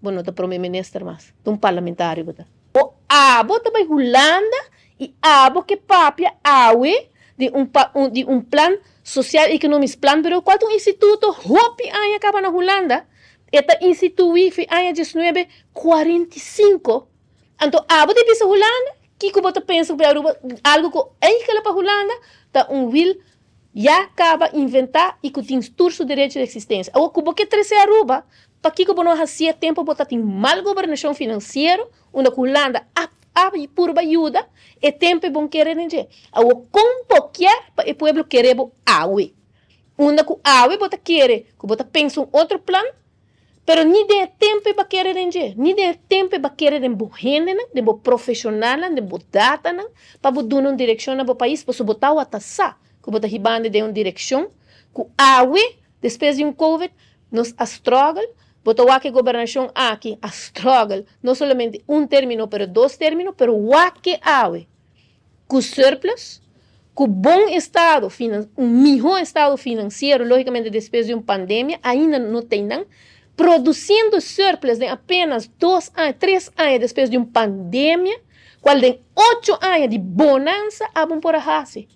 Bo no ta prome minister mas, ta un parlamentario bo ta. O abo ta bai Hulanda y abo ke papia awe di un pa un di un plan social economisch planbureau cual ta un instituto hopi aña caba na Hulanda, e ta institui fi aña 1945. Anto abo ta bisa Hulanda kico bo ta pensa cu Aruba algo cu eigenlijk pa Hulanda ta un wiel ya caba inventa y cu tin tur su derecho di existencia. Awor cu bo ke trece Aruba, pakico bo no hacié tempo bo ta tin mal gobernacion financiero unda cu Hulanda a a purba yuda e tempo e bon kere den dje. Awor con bo kier pa e pueblo kere bo awe? Unda cu awe bo ta kere cu bo ta pensa un otro plan? Pero ni den e tempo e ba kere den dje, ni den e tempo e ba kere den bo hendenan, den bo profesionalnan, den bo datanan, pa bo duna un direccion na bo pais, pasobra bo tawata sa cu bo ta hibando den un direccion cu awe, despues di un covid, nos a struggle, bo ta wak e gobernacion aki a struggle, no solamente un termino, pero dos termino, pero wak ke awe. Ku surplus, ku bon estado finan, un mihó estado finansiero, lógikamente despues di un pandemia, ainda no ten nan, produsiendo surplus den apenas dos aña, tres aña despues di un pandemia, kual den ocho aña di bonansa abo por a hasi.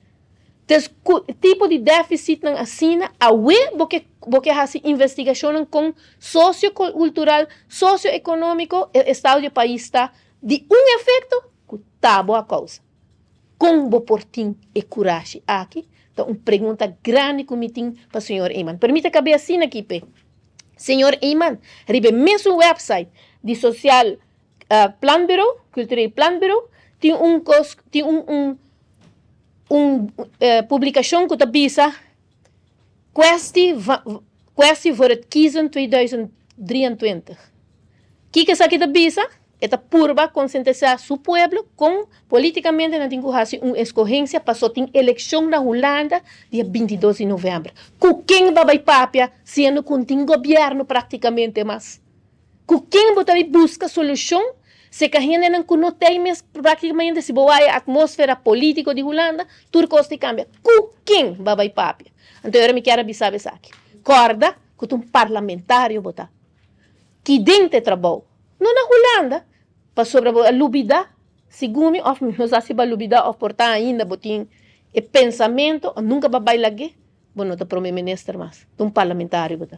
Entonces, ku tipo di déficitnan asina, awe bo ke bo ke hasi investigashonnan kon sosiokultural, sosioekonómiko e estado di e pais ta di un efekto ku ta bo a kousa. Kon bo por tin e kurashi aki? Ta un pregunta grandi ku mi tin pa señor Eman. Pero mi ta kab'é asina aki p'e. Señor Eman, riba e mesun website di Sociaal Planbureau, Cultureel Planbureau, tin un kos, tin un un un publikashon ku ta bisa Kwestie Kwestie voor het kiezen 2023. Kiko esaki ta bisa? E ta purba konsientisá su pueblo kon politikamente nan tin ku hasi un eskohensia paso tin elekshon na Hulanda dia 22 di novèmber. Ku ken bo a bai papia siendo ku no tin gobièrnu praktikamente mas? Ku ken bo ta bai buska solushon si ka hendenan ku no tei mes praktikamente si bo wak e atmósfera polítiko di Hulanda tur kos ta kambia. Ku ken bo a bai papia? Anto e ora mi kier a bisa bo esaki. Kòrda ku ta un parlamentario bo ta. Ki den ta e trabou? No na Hulanda, pasobra bo a lubida, segun mi, of mi no sa si bo a lubida of por ta ainda bo tin e pensamentu, nunka bo a bai lag'é, bo no ta prome minister mas, ta un parlamentario bo ta.